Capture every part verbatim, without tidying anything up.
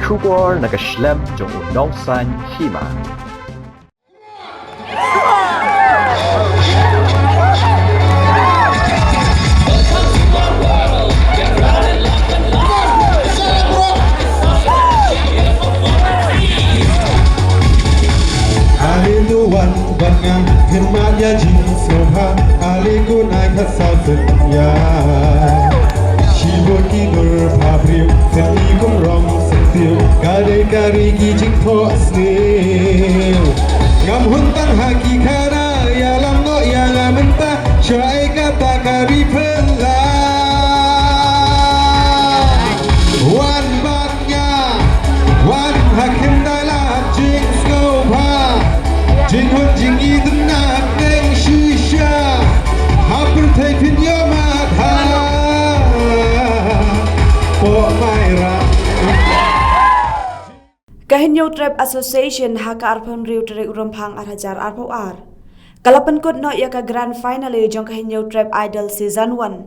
Khubor na ka shlem jong u nongsan hima. Alinduan banga himaya jing soha alikun ai khasal senya. Shibun ki dur pabrim seni kum rom sentiu kade kari ki jing thok sniu. Ngam hun tang haki khana ya lam no ya ngam enta shai kata kari pela. Wan ban Wan hakim dai la jing sngewbha. Jing hun jing i dum na neng shisha. Ha pyrthei phin ïoh mat ha. Pok mai ra. Ka Hynñiewtrep Association ha ka arphew hynriew tarik u Rymphang ar hajar arphew ar ka la pynkut noh ïa ka grand finale jong ka Hynñiewtrep Idol Season one.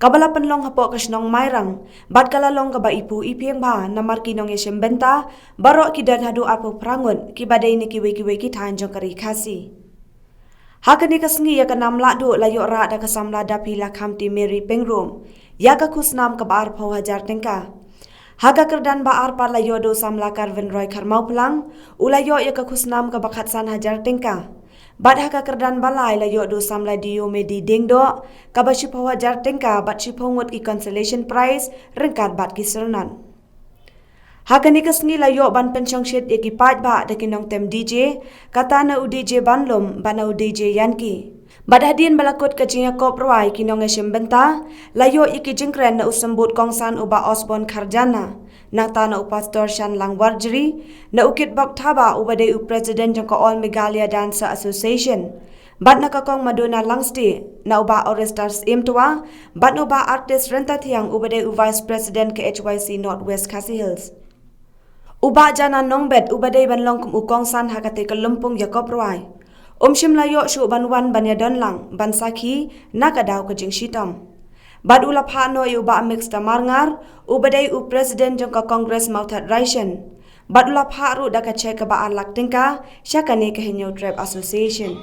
Kaba la pynlong hapoh ka shnong Mairang bad ka la long kaba ipu ipieng bha namar ki nongïashim bynta baroh ki don haduh arphew phra ngut kiba dei na kiwei kiwei ki thaiñ jong ka ri Khasi. Ha kane ka sngi ïa ka nam lahduh la ïoh rah da ka samla Daphi Lakhamti Mary Pyngrope ïa ka khusnam kaba arphew hajar tyngka. Ha ka kyrdan ba ar pat la ïoh da u samla Karvin Roy Kharmawphlang, u la ïoh ïa ka khusnam kaba khatsan hajar tyngka. Bad ha ka kyrdan ba lai la ïoh da u samla Diomedi Diengdoh kaba shiphew hajar tyngka bad shiphew ngut ki consolation prize ryngkat bad ki syrnat. Ha kane ka sngi la ïoh ban pynshongshit ïa ki paidbah da ki nongtem D J, kata na u D J Banlum bad na u D J Yanki. Bad hadien ba la kut ka jingïakop rwai ki nongïashim bynta, la ïoh ïa ki jingkren na u symbud kongsan u Bah Osborne Kharjana, nangta na u Pastor Shanlang Warjri, na u Kitbok Thabah uba dei u President jong ka All Meghalaya Dancer Association, bad na ka Kong Madona Langstieh, na u Bah Orestar Syiemtua, bad na u Bah Artist Ryntathiang uba dei u Vice President ka H Y C North West Khasi Hills. U Bah Jana Nongbet uba dei ban long kum u kongsan ha kata ka lympung ïakop rwai, um shym la ïoh shuh ban wan ban ïadon lang ban sakhi na ka daw ka jingshitom. Bad u la phah noh ïa u Bah Mixter Marngar uba dei u President jong ka Congress Mawthadraishan. Bad u la phah ruh da ka cheque kaba ar lak tyngka sha kane ka Hynñiewtrep Association.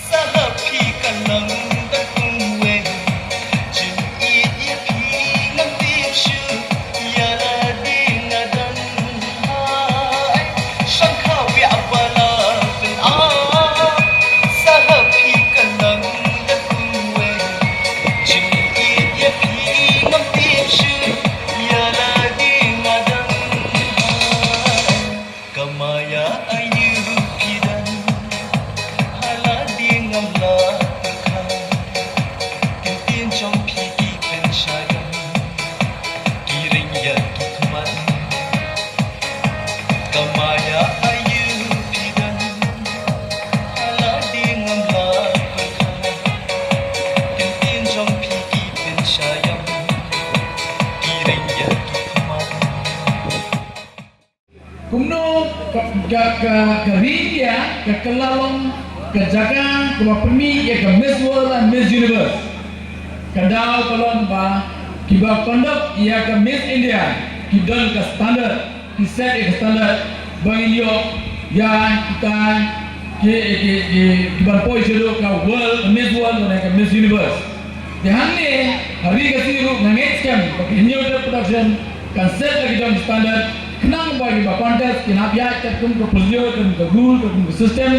Sahab phi kan nang da kum wei. Jin i i phi ngam tip shu. Ïa la ding na dan hai. Shang kha wei apa la pyn a. Sahab phi kan nang da kum wei. Jin i i phi ngam tip shu. Ïa la ding na dan hai. Ka maya aïu phi don, ha la ding ngam la pyrkhat. Kin tieng jong phi ki pynshai, ki ring ïa ki khmat. Ka maya aïu phi don, ha la ding ngam la pyrkhat. Kin tieng jong phi ki pynshai, ki ring ïa ki khmat. Kumno ka, ka, ka, ka ri India ka kylla long ka jaka kaba pynmih ïa ka Miss World and Miss Universe. Ka daw ka long ba kiba conduct ïa ka Miss India ki don ka standard, ki set ïa ka standard ba ngin ïoh ïa kita ki, ki, ki, kiban poi shaduh ka World, Miss World ne ka Miss Universe. Te hangne ha ri Khasi ruh nga ngeit skhem ba ka Hynñiewtrep Production kan set da ki don standard khnang ba kiba contest kin hap ïaid katkum ka procedure, katkum ka rule, katkum ka system,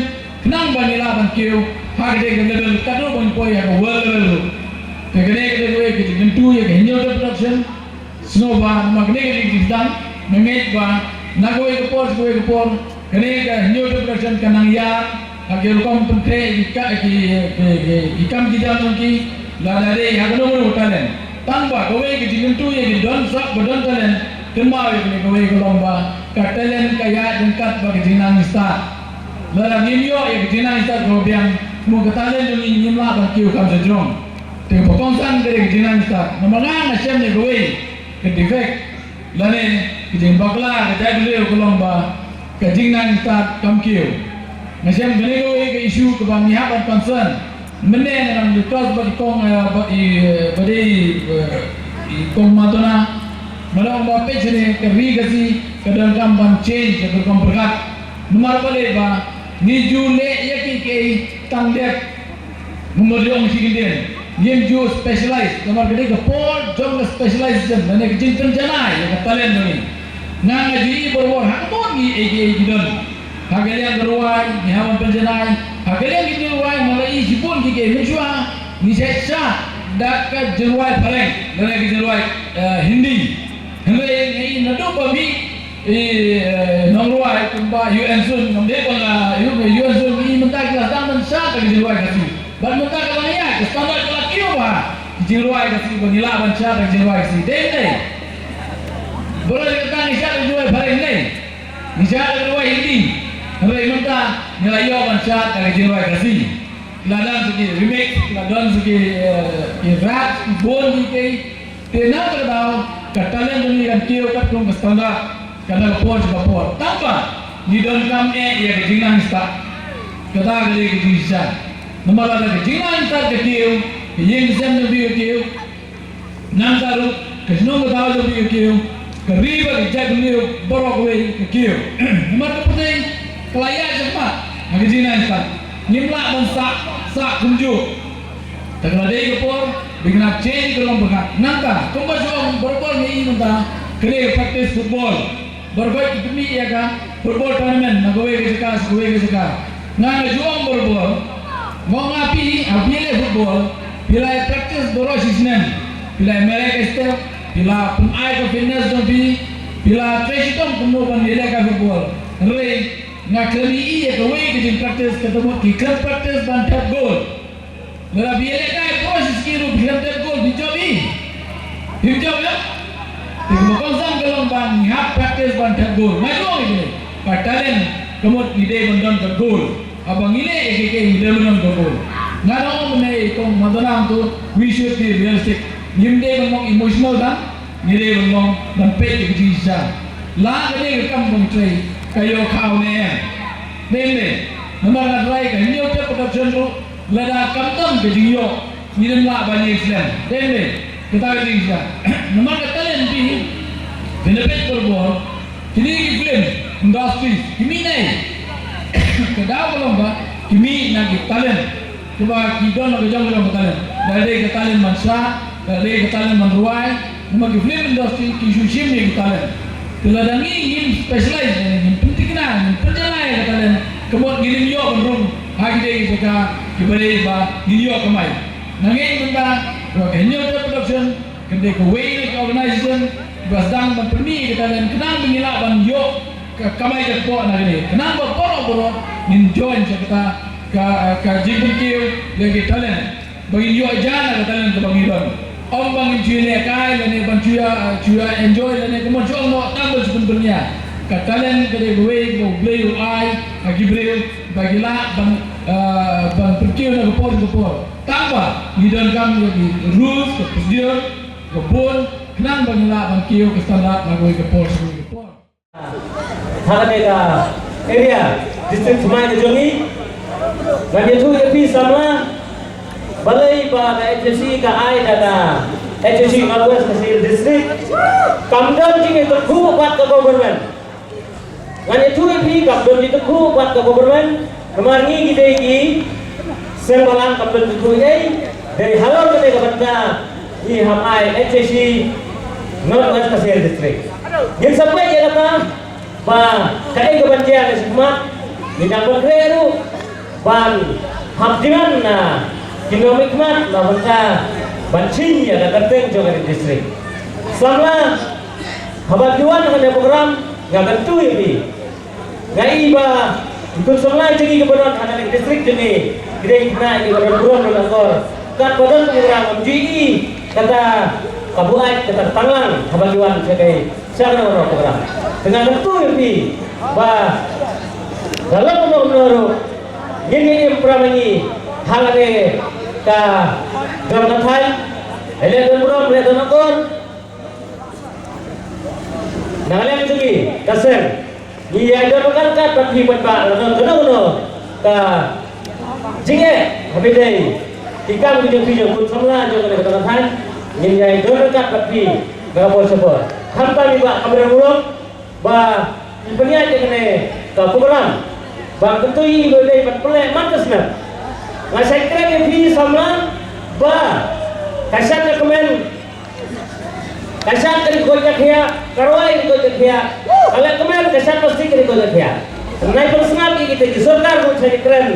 khnang ba ngi lah ban kiew ha katei ka level, katno ban poi ha ka world level ruh. Te kane ka dei kawei ka jingkyntu ïa ka Hynñiewtrep Production. Sngewbha namar kane ka dei ka jingsdang, nga ngeit ba na kawei ka por sha kawei ka por kane ka Hynñiewtrep Production kan nang ïa ha ki rukom pynkhreh ki ka, ki, ki, ki, ki kam ki jam jong ki, lada dei ha kano kano ka talent. Tang ba kawei ka jingkyntu ïa ki don sap ba don talent, kynmaw ïa kane kawei ka long ba ka talent ka ïaid ryngkat bad ka jingnang stad. Lada ngim ïoh ïa ka jingnang stad kaba biang, mo ka talent jong ngi ngim lah ban kiew kam sha jrong. Te ba kongsan ka dei ka jingnang stad. Namar nga nga shem ïa kawei ka defect lane ka jingbakla ka jaitbynriew ka long ba ka jingnang stad kam kiew. Nga shem kane kawei ka issue kaba ngi hap ban concern. Mynne nga dang discuss bad i kong, eh, bad i, eh, ba dei, eh, i kong Madona. Mano ba peit shane ka ri Khasi ka donkam ban change ka rukom pyrkhat. Namar balei ba ngi ju leh ïa kiei kiei tang dep. Namar jong shi kyndien ngim ju specialize, namar ka dei ka por jong ka specialization lane ka jingpynjanai ïa ka talent jong ngi. Nga nga ju i barabor ha ka bun ngi ei ei ki don. Ha ka liang ka rwai ngi hap ban pynjanai. Ha ka liang ka jingrwai nga la i shibun kiei kiei mynshuwa ngi shait shah da ka jingrwai phareng lane ka jingrwai, eh, Hindi. Hynrei nga i naduh ba mih i, eh, nongrwai kumba U N Sun, ngam dei ba nga, U N Sun, i mynta ki la sdang ban shad da ka jingrwai Khasi. Bad mynta ka dang ïaid ka standard ka la kiew bha. Ka jingrwai Khasi ba ngi lah ban shad da ka jingrwai Khasi. Dei ne? Baroh kata ngi shad da ka jingrwai phareng ne? Ngi shad da ka jingrwai Hindi. Hynrei mynta ngi la ïoh ban shad da ka jingrwai Khasi. Ki la don sa ki remix, ki la don sa ki, eh, ki rap, ki bun ki kiei. Te na kata ka daw ka talent jong ngi kan kiew katkum ka standard, kata ka por sha ka por. Tangba ngi donkam eh ïa ka jingnang stad. Kata ka dei ka jingshisha. Namar lada ka jingnang stad ka kiew, ka ïing ka sem jong phi ka kiew, nangta ruh ka shnong ka thaw jong phi ka kiew, ka ri bad ka jaitbynriew baroh kawei ka kiew. Namar ka pyrthei ka la ïaid shakhmat ha ka jingnang stad. Ngim lah ban sah, sah kumjuh. Te ka la dei ka por ba ngin ïa change ka long pyrkhat. Nangta kumba shu ong barabor ngi i mynta, ka dei ka practice football. Barabor ki pynmih ïa ka football tournament na kawei ka jaka sha kawei ka jaka. Nga nga ju ong barabor, nga ong ha phi, ha phi leh football, phi la practice baroh shi snem. Phi la merek ka step, phi la pynai ka fitness jong phi, phi la trei shitom kumno ban ïalehkai football. Hynrei nga khlem i ïa kawei ka jingpractice, kata mut ki khlem practice ban thep goal. Lada phi ïalehkai baroh shi sngi ruh phi khlem thep goal, phi jop hi? Phim jop ïa? Te kumba kongsan ka long ba ngi hap practice ban thep goal. Nga ju ong ïa kane, ka talent ka mut ngi dei ban don ka goal. Haba ngi leh ïa kiei kiei ngi dei ban don ka goal. Nga dang ong mynne ïa i kong Madanam to, we should be realistic. Ngim dei ban long emotional, tang ngi dei ban long ban peit ïa ka jingshisha. La kane ka kam ba ngi trei ka ïoh khaw ne em? Dei ne? Namar nga trai ka Hynñiewtrep Production ruh, lada kam don ka jingïoh, ngin ym lah ban ïeng slem. Dei ne? Kata ka jingshisha. Namar ka talent phi, phin da peit barabor, kine ki film industries ki mih na ei? Ka daw ka long ba ki mih na ki talent kiba ki don la ka jong ka jong ka talent. Da dei ka talent ban shah, da dei ka talent ban rwai, namar ki film industry ki shu shim ïa ki talent. Te lada ngi ngim specialize, ngim pynthikna, ngim pynjanai ïa ka talent, ka mut ngin ym ïoh ban rung ha ki dei ki jaka kiba dei ba ngin ïoh kamai. Nga ngeit mynta ba ka Hynñiewtrep Production kan dei kawei na ki organization kiba sdang ban pynmih ïa ka talent khnang ba ngin lah ban ïoh ka kamai ka kpoh na kane. Khnang ba baroh baroh ngin join sha kata ka, ka jingpynkiew ïa ki talent. Ba ngin ïoh ïa na ka talent kaba ngi don. Ym ba ngin shu ïalehkai lane ban shu ïa, shu ïa enjoy lane kumno shu ong noh tang ban shu pynbyrngia. Ka talent ka dei kawei kaba U Blei u ai ha ki briew ba ki lah ban, eh, ban pynkiew na ka por sha ka por. Tangba ngi donkam ïa ki rules, ka procedure, ka bun, khnang ba ngi lah ban kiew ka standard na kawei ka por sha kawei ka por. Ha kane ka area, district thymmai ka jong ngi. Ngan ïathuh ïa phi samla balei ba ka H S C ka ai da ka H S C North West Khasi Hills District. Kam don jingïathuh bad ka government. Ngan ïathuh ïa phi kam don jingïathuh bad ka government. Namar ngi ki dei ki seng balang kam don jingïathuh ei. Dei halor kane ka bynta ngi hap ai H S C North West Khasi Hills District. Ngin sa peit ïa kata ba kaei kaban jia ka shipmat, ngin ïa pynkreh ruh ban hap demand na ki nongmihkhmat na bynta ban ching ïa ka kyrteng jong ka district. Samla, haba phi wan ha kane ka program nga kyntu ïa phi. Nga i ba ki khun samla jong ngi kiba don ha kane ka district jong ngi ki dei ki khynnah kiba don burom don akor. Katba don ka program ngam ju i kata ka buaid kata ka tanglang haba ki wan sha kane sha kane ka program. Te nga kyntu ïa phi ba da long kumno kumno ruh ngin ïa im para ma ngi ha kane ka jong ka thaiñ. Leh don burom leh don akor. Na ka liang jong ngi ka seng ngi ïa don ryngkat bad phi paidbah, la don kano kano ka jingeh ha phi dei ki kam ki jong phi jong khun samla jong kane ka thaiñ, ngin ïa don ryngkat bad phi na ka por sha por. Khamtam ïa i Bah Kamren Bullock ba pynïaid ïa kane ka program ba kyntu ïa i ba dei ban pynleh man ka snem. Nga sa kren ïa phi samla ba ka shad ka kmen, ka shad ka dei ka koit ka khiah, ka rwai ka dei ka koit ka khiah, ka leh kmen ka shad plastik ka dei ka koit ka khiah. Nai pynsngap ïa kita ki sorkar ruh sa kren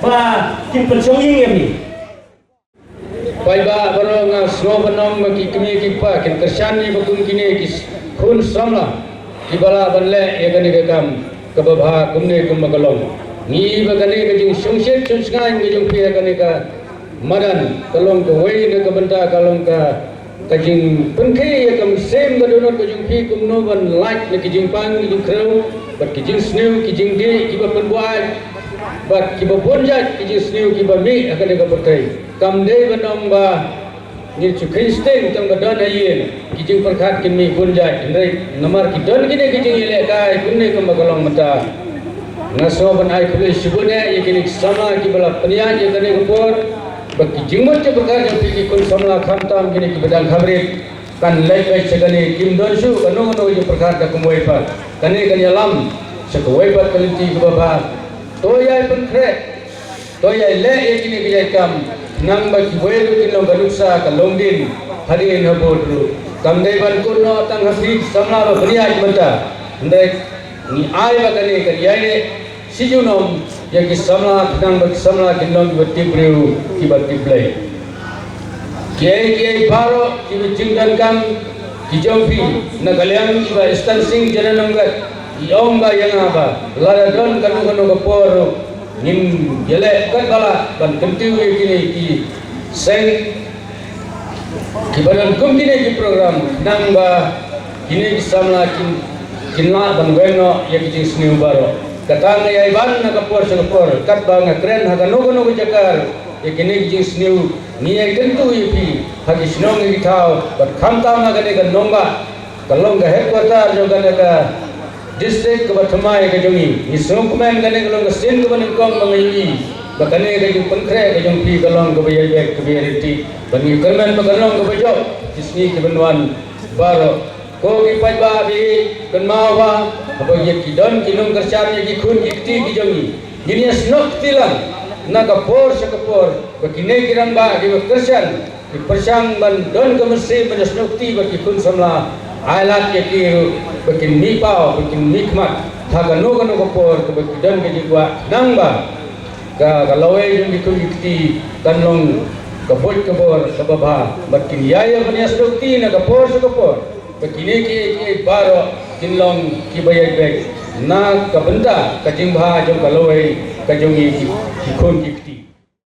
ba kin pynshong ïing ïa phi. Paidbah baroh, nga sngew ban ong ba ki kmie ki kpa kin kyrshan ïa ba kum kine ki khun samla kiba lah ban leh ïa kane ka kam kaba bha kumne kumba ka long. Ngi ba kane ka jingshongshit shongshngaiñ ka jong phi ha kane ka madan ka long kawei na ka bynta ka long ka, ka jingpynkhih ïa ka mynsiem ka dohnud ka jong phi kumno ban lait na ki jingpang ki jingkhrew bad ki jingsniew ki jingdih kiba pynbuaid bad kiba bun jait ki jingsniew kiba mih ha kane ka pyrthei. Kam dei ban ong ba ngin shu kheiñ sting tang ba don ha ïing, ki jingpyrkhat kin mih bun jait, hynrei namar ki don kine ki jingïalehkai kumne kumba ka long mynta, nga sngew ban ai khublei shibun eh ïa kine ki samla kiba la pynïaid ïa kane ka por. Ba ki jingmut jingpyrkhat jong phi ki khun samla khamtam kine kiba dang kham rit kan leit beit sha kane, kim don shuh kano kano ka jingpyrkhat da kumwei pat. Kane kan ïalam sha kawei pat ka lynti kaba bha. To ïai pynkhreh, to ïai leh ïa kine ki jait kam, khnang ba kiwei ruh kin long ka nuksa ka longdien hadien habud ruh. Kam dei ban kut noh tang ha phi samla ba pynïaid mynta, hynrei ngi ai ba kane kan ïai leh shi junom ïa ki samla khnang ba ki samla kin long kiba tip briew kiba tip Blei. Kiei kiei baroh kiba jingdonkam ki jong phi na ka liang i Bah Eastern Singh Jananongat i ong ba ïa nga ba lada don kano kano ka por ruh ngin ïaleh katba lah ban kyntiew ïa kine ki seng kiba don kum kine ki program khnang ba kine ki samla kin, kin lah ban weng noh ïa ki jingsniew baroh. Kata nga ïai ban na ka por sha ka por katba nga kren ha kano kano ka jaka ruh ïa kine ki jingsniew ngi ïai kyntu ïa phi ha ki shnong ïa ki thaw bad khamtam ha kane ka nongbah ka long ka headquarter jong kane ka district kaba thymmai ka jong ngi. Ngi sngewkmen kane ka long ka sien kaba nyngkong ba nga ïohi ba kane ka jingpynkhreh ka jong phi ka long kaba ïai beit kaba ïai ryntih bad ngi kyrmen ba kan long kaba jop ki sngi ki ban wan baroh. Ko ki paidbah, ba ïeit, kynmaw ba haba ïeit ki don ki nongkyrshan ïa ki khun ki kti ki jong ngi. Ngin ïa snoh kti lang na ka por sha ka por ba kine ki rangbah kiba kyrshan ki pyrshang ban don ka mynsiem ban ïa snoh kti ba ki khun samla, ai lad ïa ki ruh ba kin mih paw ba kin mih khmat ha kano kano ka por kaba ki don ka jingkwah khnang ba ka, ka lawei jong ki khun ki kti kan long ka buit ka bor kaba bha bad kin ïai ïa ban ïa snoh kti na ka por sha ka por. Ba kine kiei kiei baroh kin long kiba ïai beit na ka bynta ka jingbha jong ka lawei ka jong ngi ki, ki khun ki kti.